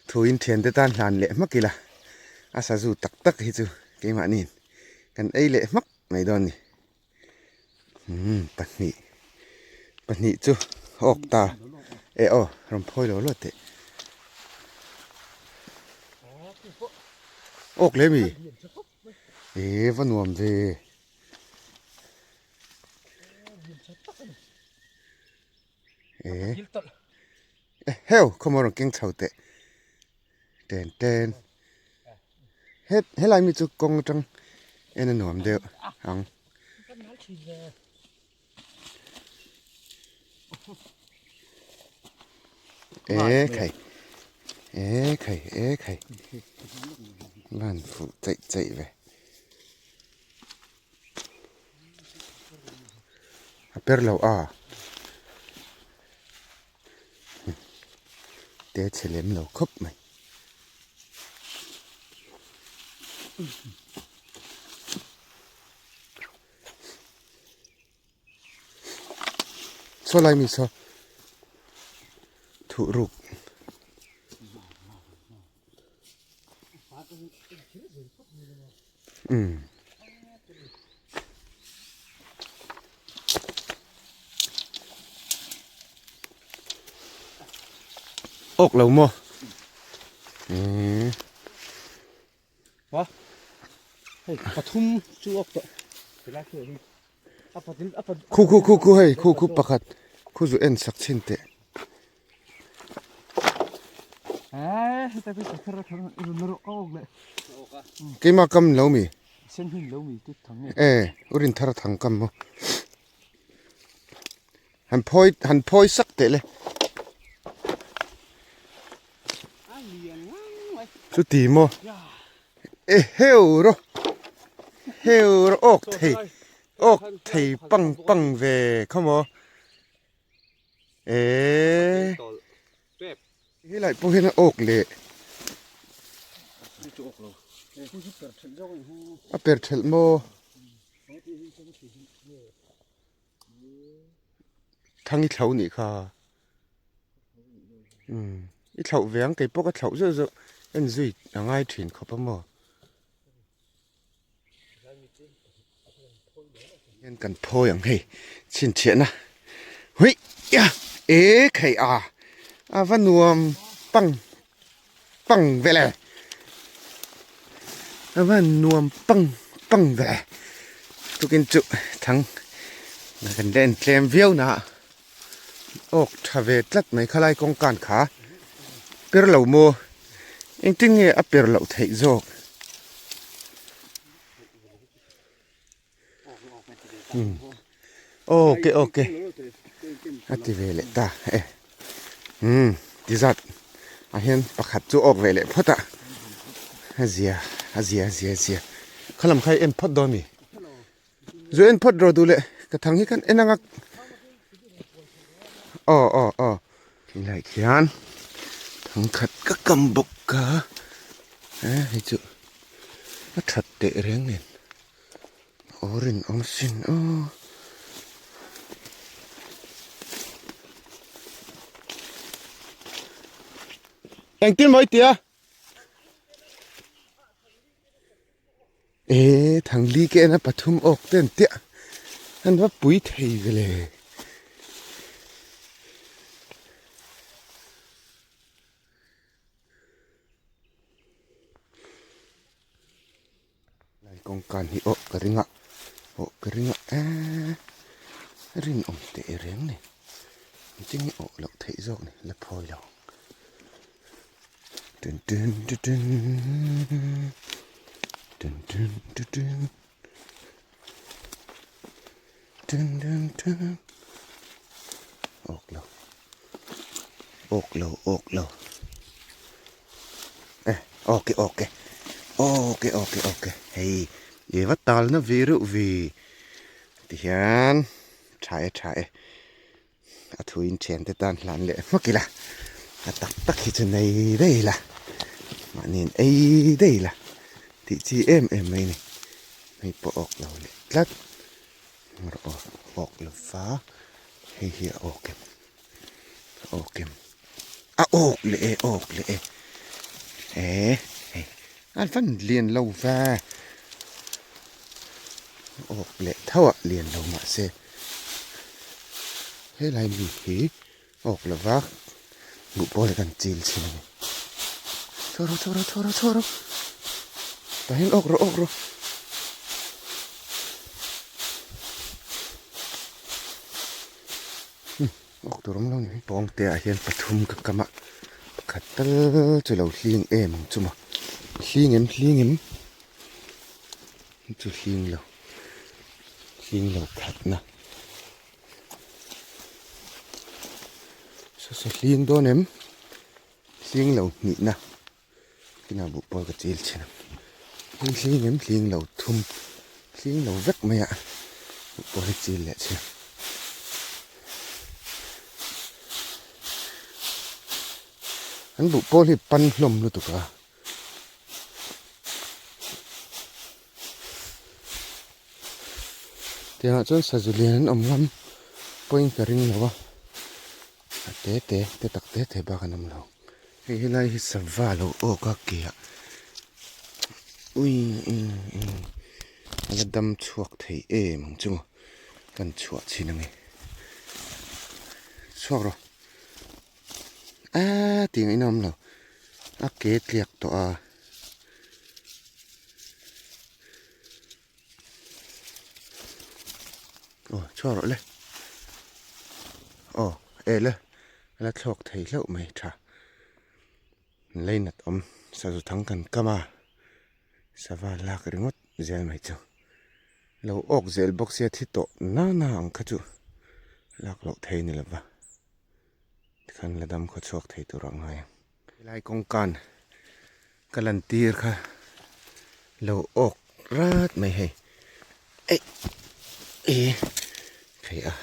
thuin thiante tan hlan leh hmak ila a sazu tak tak hi chu keimahni kan ei leh hmak mai dawn a ni. Umm pahnih pahnih chu awk ta e aw rawn phawi lo lo teh awk leh mi e va nuam ve e heu khawmaw rawn keng chho teh ten ten. He helai mi chu kawng atang en a nuam deuh ang. E khai e khai e khai van fuh chaih chaih ve. A per lo a. Te chhe lem lo khawp mai. Saw lai mi saw thuh ruk. Umm. Awk lo maw? Eee. Wa. Hei pathum chu awk tawh. Helai khi hi. A patin a pat. Khu khu khu khu hei khu khu pakhat khu zu en sak chhin teh. Keimah kam lo mi? E, urin thar thang kam maw. Han phawi han phawi sak teh le. Chuti maw? E heu ro heu ro awk thei awk thei pang pang ve khaw maw. Eee helai pawh hian a awk leh a per thelh maw thang i thlauh nih kha umm i thlauh ve ang keipawh ka thlauh zeuh zeuh en zui a ngai thin khawp a maw. Hian kan phawi ang hei chhinchhiahna hui ia e khai a a va nuam pang pang vel e a va nuam pang pang vel e tukin chu thang kan la en tlem viau na awk tha ve tlat mai khalai kawngkan kha per lo maw engtin nge a per loh theih zawk. Ok ok a ti ve leh ta e umm ti zat ah hian pakhat chu awk ve leh phawt a a zia a zia a zia a zia khalam kha i en phawt dawn a ni zu en phawt rawh duh leh ka thang hi khan en ang a aw aw aw tilai khian thangkhat ka kam bawk a hei chu a that teh reng nen aw rinawm sin aw. Engtin maw i tia? E thangli ke ena pathum awk te an tia an va pui thei vele. Lai kawngkan hi awh ka ring a awh ka ring a eee rinawm teh reng ni engtin nge awh loh theih zawk ni la phawi lo tun tun tun tun tun tun tun tun tun tun tun awk lo awk lo awk lo eh awk e awk e awk e awk e awk e hei i va talna vi reuh vi tihian tha e tha e. A thuin thiante tan hlan leh hmak ila, a tak tak hi chu nei daih ila, mahniin ei daih ila tih chi em em mai a ni. Hei pawh awk lo leh tlat, rawh aw awk lo va, hei hi a awk em, a awk em, a awk leh e awk leh e, eh hei a van lian lo ve, awk leh tho ah lian lo mahse. Helai mi hi awk lova hmuh pawh leh kan chil chhin a ni. Chhuah rawh chhuah rawh chhuah rawh chhuah rawh tah hian awk rawh awk rawh. Awk tur awm lo ni. Pawngte ah hian pathum ka kam a pakhat tal chu lo hling em ang chu maw hling em hling em chu hling lo. Hling lo khatna saw saw hling dawn em hling lo hnihna kinah buh pawl ka chil thin ang hling em hling lo thum hling lo vek mai a buh pawl hi chil leh thin an buh pawl hi pan hlawm lutuk a. Tiangah chuan sazu lian an awm ngam pawhin ka ring lo a, a te te te tak te te bak an awm lo. Hei helai hi sava lo awk a ke ah ui ui ui a la dam chhuak thei em ang chu maw kan chhuah chhin ange chhuak rawh aaa tih ngaihna awm lo a ke tliak tawh a. Aw chhuak rawh le aw eh le a la thlawk thei hlauh mai tha leinat awm sazu thang kan kam a sava lak ringawt zel mai chu lo awk zel bawk sia thi tawh nana ang kha chu lak loh thei ni lova tikhan la dam khaw chhuak thei tur a ngai ang. Helai kawngkan ka lan tir kha lo awk rat mai hei eih e thei a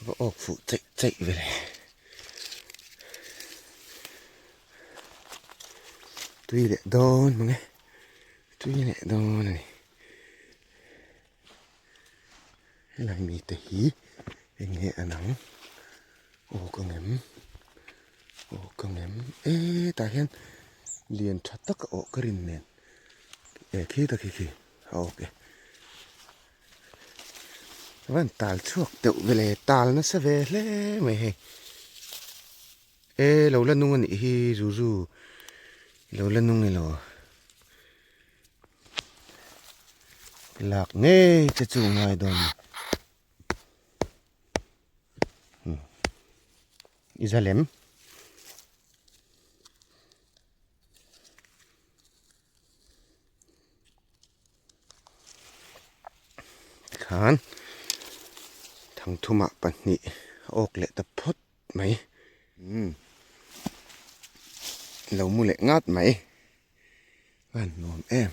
va awk fuh cheih cheih ve le tui leh dawn mange tui leh dawn a ni helai mite hi eng nge an ang. Aw ka ngem aw ka ngem e tah hian lian tha tak a awh ka rin nen e khi ta khi khi Ok. Van tal chhuak deuh vele tal nasa ve hle mai hei. E lo la nung anih hi Zuzu lo la nung ilo. Lak ngei che chu ngai dawn ni. I za lem. Tikhan thangthumah pahnih a awk leh ta phawt mai. Umm lo mu leh ngat mai. A han nuam em.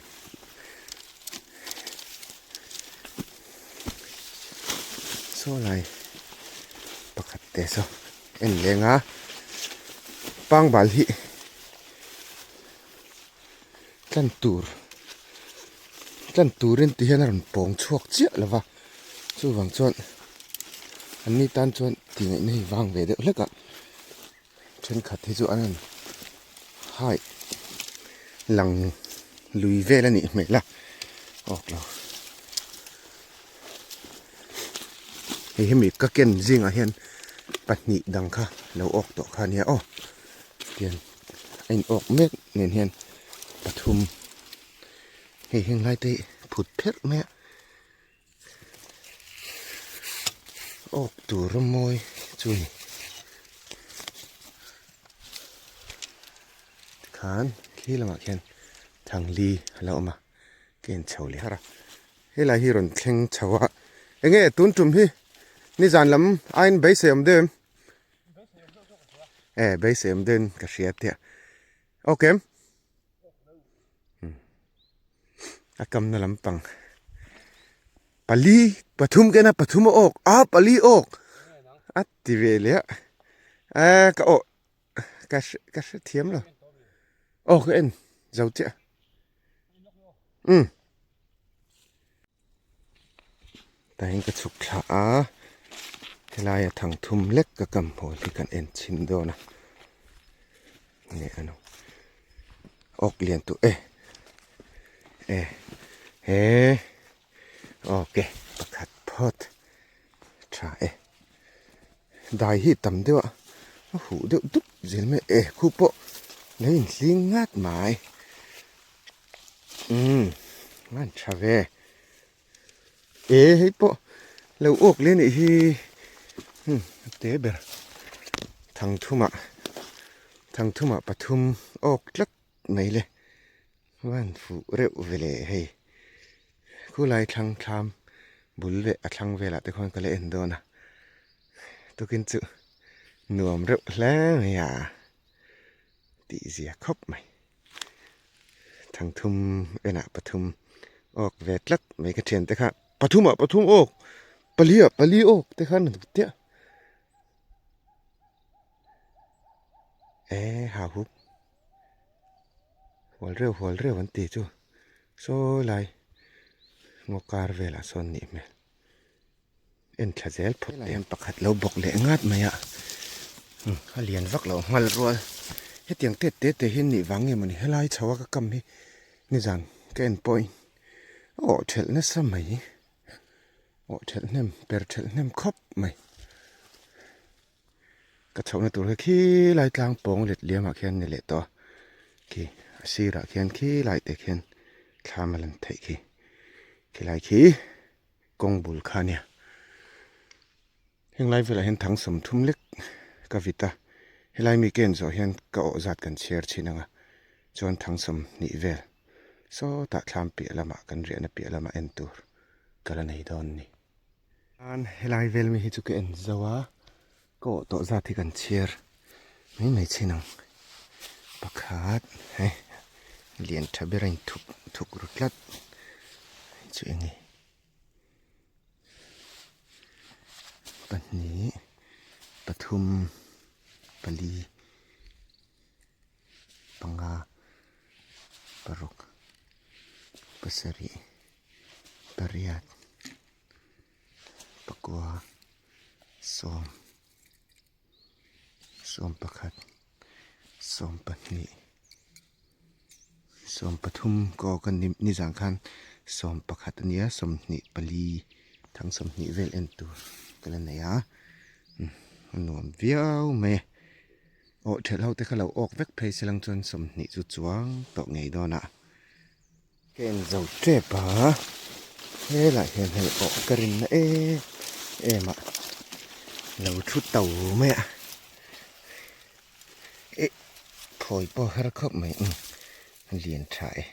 Saw lai pakhat te saw en leng a pangbal hi tlan tur tlan turin ti hian a rawn pawng chhuak chiah lo va chuvang chuan an ni tan chuan tih ngaihna hi vang ve deuh hlek a thenkhat hi chu an rawn hai lang lui vel a nih hmel a awk lo hei hemi ka ken zingah hian pahnih dang kha lo awk tawh kha a nia aw tian a in awk mek nen hian pathum hei heng lai te hi phut pherh mai a awk tur a mawi chu a ni tikhan khi lamah khian thangli a lo awm a ka en chho leh har a helai hi rawn thleng chho a enge tun tum hi nizan lam aiin beisei awm deuh em. E beisei awm deuhin ka hria tia ok em a kamna lampang pali pathum kena pathum a awk a pali awk a ti ve leh a e ka awh ka ka hrethiam lo aw ka en zo chiah um. Tah hian ka chhuk thla a helaia thang thum lek ka kam hawl hi kan en chhin dawn a nge ano awk lian tawh e e he ok pakhat phawt tha e dai hi tam deuh a a huh deuh dup zel mai e khu pawh lo inhling ngat mai. Umm an tha ve e hei pawh lo awk leh anih hi hmm a te ber thangthumah thangthumah pathum awk tlat mai le van fuh reuh ve le hei khulai thlang thlam bul leh a thlang velah te khuan ka la en dawn a tukin chu nuam reuh hle mai a tih zia khawp mai. Thangthum enah pathum awk ve tlat mai ka thiante kha pathumah pathum awk paliah pali awk te khan an tia e hau hup hual reuh hual reuh an ti chu saw lai ngaw kar velah sawn nih hmel. En thla zel phawt teh hian pakhat lo bawk leh ngat mai a a lian vak loh nghal rual hetiang tet te te hi nih vang nge mawni helai chho a ka kam hi nizan ka en pawhin awh thelh nasa mai awh thelh hnem per thelh hnem khawp mai ka chhohna tur hi khilai tlang pawng let liamah khian ni leh tawh a khi a sirah khian khilai te khian thlam a lan theih khi khilai khi. Kawng bul kha ania. Heng lai velah hian thang 30 lek ka vit a, helai mi ka en zawh hian ka awh zat kan chhiar thin ang a, chuan thang 20 vel sawtah thlam piah lamah kan riahna piah lamah en tur ka la nei dawn a ni. Chuan helai vel mi hi chu ka en zo a, ka awh tawh zat hi kan chhiar mai mai thin ang. Pakhat hei lian tha ber a inthup thuk ru tlat chu eng nge. Pahnih pathum pali panga paruk pasarih pariat pakua sawm sawm pakhat sawm pahnih sawm pathum ka awk a ni nizan khan. Sawmpakhat a nia 24 thang 20 vel en tur ka la nei a a nuam viau mai a awh thelh ho te kha lo awk vek phei se lang chuan 20 chu chuang tawh ngei dawn a. Ka en zo tep a, helaiah hian hei awh ka rinna em em a lo thu to mai a, eh phawi pawh har khawp mai a lian tha e,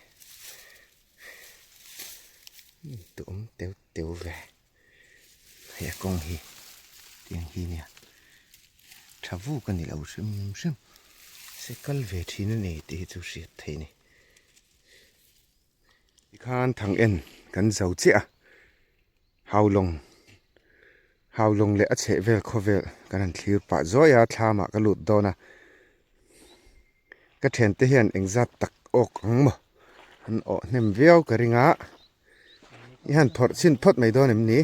duhawm teuh teuh ve hei a kawng hi tiang hi nia tha vuk a ni lo hrim hrim se kal ve thin a ni tih hi chu hriat theih a ni. Tikhan thang en kan zo chiah a, Haulawng Haulawng leh a chheh vel khawvel kan han thlir pah zuai a, thlamah ka lut dawn a, ka thiante hian engzat tak awk ang maw an awh hnem viau ka ring a, i han phawrh chhin phawt mai dawn em ni?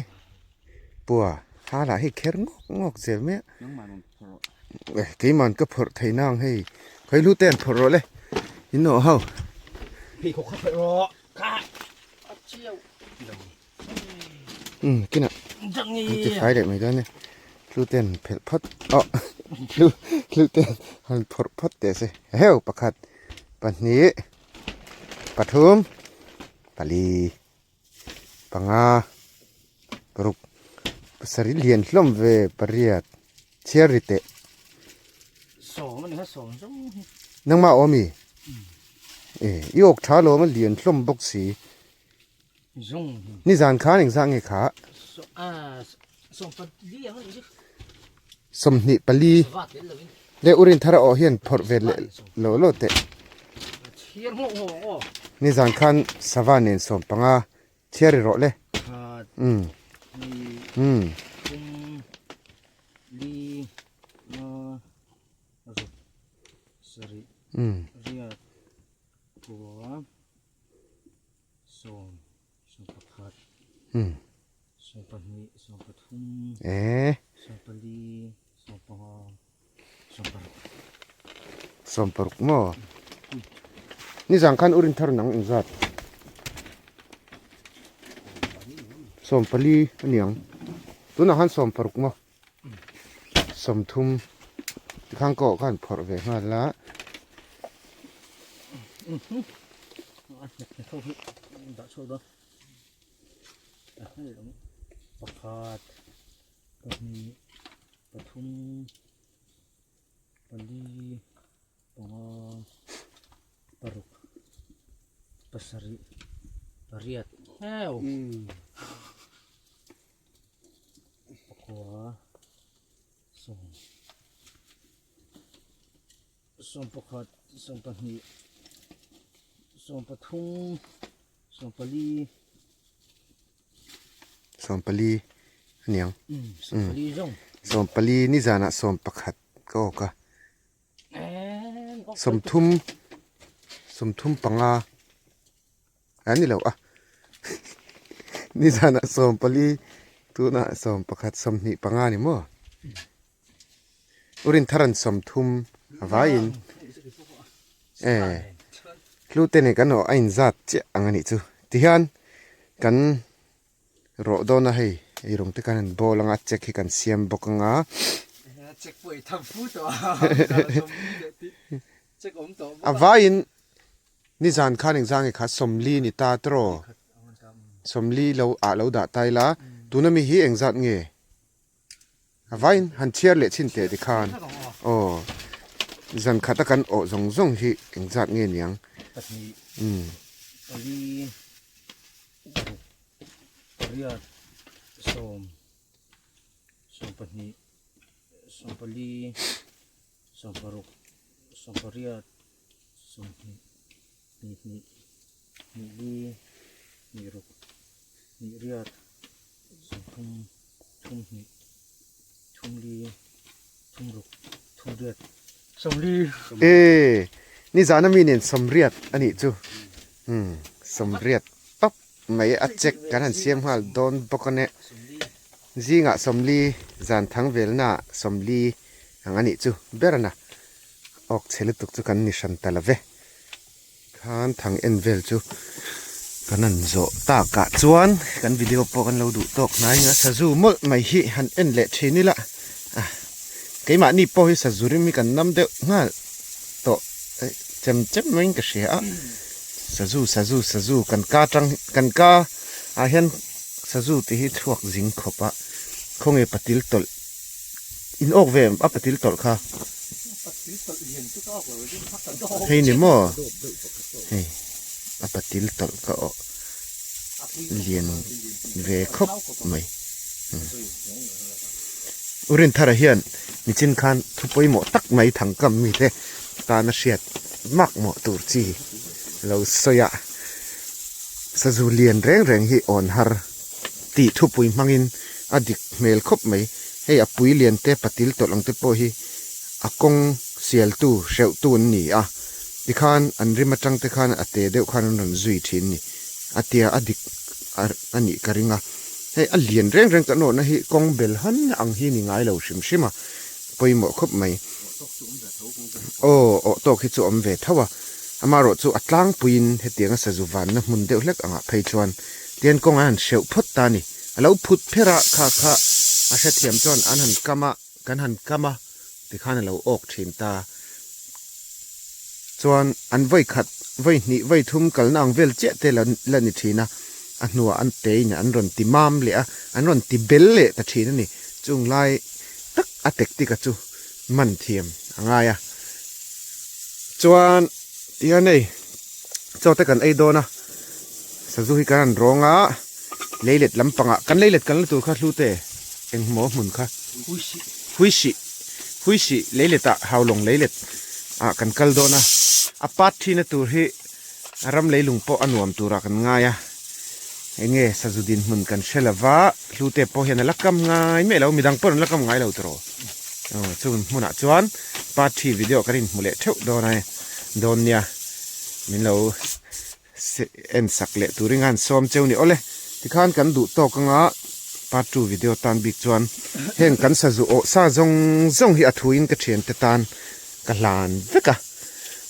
Pua ha lah hi kher ngawk ngawk zel mai a, Keiman ka phawrh thei nang hei khawi hlu te an phawrh rawh le in awh ho. Pheikhawk kha phawrh rawh kha a chiau lo. Um kinah an ti fai leh mai dawn e hlu te an phelh phawt aw hlu hlu te an phawrh phawt teh se heu pakhat pahnih pathum pali. Panga paruk pasarih lian hlawm ve pariat chhiar ri teh. Sawm ani kha sawm zawng hi. Nangmah awm i? E i awk tha lawm a lian hlawm bawk si. Zawng hi. Nizan khan engzah nge kha? A sawm pali ang ani chu. Sawmhnih pali. Le urin thar a awh hian phawrh ve leh lo lo teh. Nizan khan sava nen 15 chhiar ri rawh le. Um. Um. Um. Um. Eh. 60 maw? Nizan khan urin thar nang engzat? 14 a niang. Tunah khan 60 maw? 30 tikhan ka awh khan phawrh ve nghal a. Pakhat pahnih pathum pali panga paruk pasarih pariat heuh pakua sawm sawmpakhat sawmpahnih sawmpathum sawmpali. 40 a niang. 40 nizanah 11 ka awk a. 30 35 a ni lo a. Nizanah 40 tunah 11 25 ni maw. Urin tharan 30 a vaiin e hlu te nen kan awh a inzat chiah ang a nih chu. Tihian kan rawh dawn a hei eirawng te khan an bawl ang a check hi kan siam bawk ang a. A vaiin nizan khan engzang nge kha 40 ni ta tawh 40 lo ah lo dah ta ila tuna mi hi engzat nge? A vain han chhiar leh chhin teh tikhan aw zan khat a kan awh zawng zawng hi engzat nge niang. Pahnih, pali, paruk, pariat, sawm, sawmpahnih, sawmpali, sawmparuk, sawmpariat, sawmhnih, hnihhnih, hnihli, hnihruk, hnihriat, sawmthum, thumhnih, thumli, thumruk, thumriat, sawmli. E, nizan a mi nen sawmriat a nih chu. Umm, sawmriat tawp mai a check kan han siam nghal dawn bawk a nia. Zingah sawmli, zan thang velnaah sawmli ang a nih chu ber a na. Awk chhe lutuk chu kan ni hran ta lo ve. Khan thang en vel chu Kan han zawh takah chuan kan video pawh kan lo duh tawk hnai a, sazu mawlh mai hi han en leh thin ila a keimahni pawh hi sazu rim hi kan nam deuh nghal tawh chem chem maiin ka hria a, sazu sazu sazu kan ka tang kan ka ah hian sazu tih hi chhuak zing khawp a khawnge patil tawlh in awk ve a patil tawlh kha hei ni maw hei a patil tawlh ka awh lian ve khawp mai u Rinthara hian nichin khan thu pawimawh tak mai thangkam mite tana hriat makmawh tur chi lo sawi a sazu lian reng reng hi awn har tih thupui hmangin a dik hmel khawp mai. Hei a pui lian te patil tawlh ang te pawh hi a kawng sialtu hreuhtu an ni a, tikhan an rim atang te khan a te deuh khan an rawn zui thin ni a tia a dik a nih ka ring a. Hei a lian reng reng kan awhna hi kawng bel han ang hi ni ngai lo hrim hrim a, pawimawh khawp mai. Aw awh tawk hi chu awm ve tho a, amaherawhchu a tlangpuiin hetianga sazu vanna hmun deuh hlek angah phei chuan Tian kawng an han hreuh phawt ta a ni. A lo phut pher a, kha kha a hrethiam chuan an han kam a, kan han kam a tikhan a lo awk thin ta. Chuan an vawi khat, vawi hnih, vawi thum kalna ang vel chiah te la la ni thin a, a hnuah an tein an rawn ti mam leh a, an rawn ti bel leh ta thin a ni. Chung lai tak a tactic a chu man thiam a ngai a. Chuan tihian hei chaw te kan ei dawn a. Sazu hi kan han rawng a, leilet lampangah kan leilet kalna tur kha hlute engmaw hmun kha Huisih Huisih leiletah Haulawng leilet ah kan kal dawn a, a part thina tur hi a ram leilung pawh a nuam turah kan ngai a, enge sazu dinhmun kan hre lova hlute pawh hian a la kam ngai miah lo, midang pawh an la kam ngai lo tawh aw chung hmunah chuan part thi video kan inhmu leh theuh dawn a dawn nia min lo. En sak leh turin khan sawm cheu ni awle. Tikhan kan duh tawk anga part 2 video tan bik chuan heng kan sazu awh sa zawng zawng hi a thuin ka thiante tan ka hlan vek a.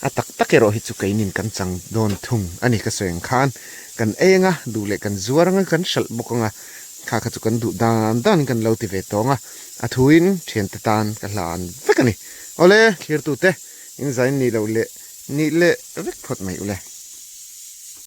A tak tak erawh hi chu keinin kan chang dawn thung a ni ka sawi ang khan kan ei anga duh leh kan zuar anga kan hralh bawk anga kha kha chu kan duh dan danin kan lo ti ve tawng a. A thuin thiante tan ka hlan vek a ni. Awle thlirtute inzain nih loh leh nih leh vek phawt mai ule.